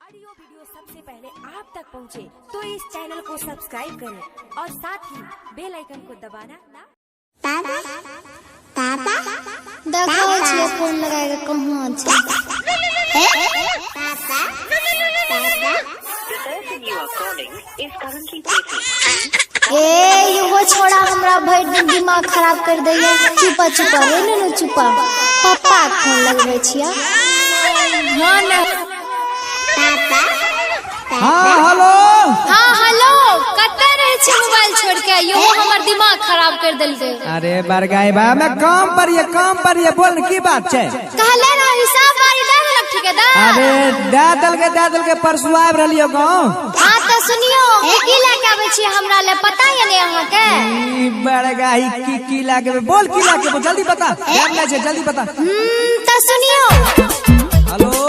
Audio video सबसे पहले आप तक पहुंचे, तो इस चैनल को सब्सक्राइब करें और साथ ही बेल आइकन को दबाना ना। पापा, देखै छियै फोन लगाय के कहाँ छै। पापा, पापा। The person you are calling is currently busy. ए इहो छोड़ा हमरा भरि दिन दिमाग खराब कर दैया। चुपा चुपा रे नुनू चुपा। पप्पा के फोन लगबै छियै। हाँ ना। पापा। हाँ, हेलो। हाँ हेलो, कतऽ रहै छी मोबाइल छोड़ के? इहो हमर दिमाग खराब कर देलकै। अरे बरगाई बा, मैं काम पर ये, काम पर ये। बोल न, की बात छै? कहले रह हिसाब बारी दे देलक ठेकेदार। अरे दे देलके, दे देलके। परसू आबि रहलियो गाँव। हाँ तऽ सुनियो, की लए के आबै छियै हमरा ले, पता ये ने अहाँके? ई बड़गाई, की की लागे? बोल, की लागे? जल्दी बता, टाइम नहीं छै, जल्दी बता। तऽ सुनियो। हेलो।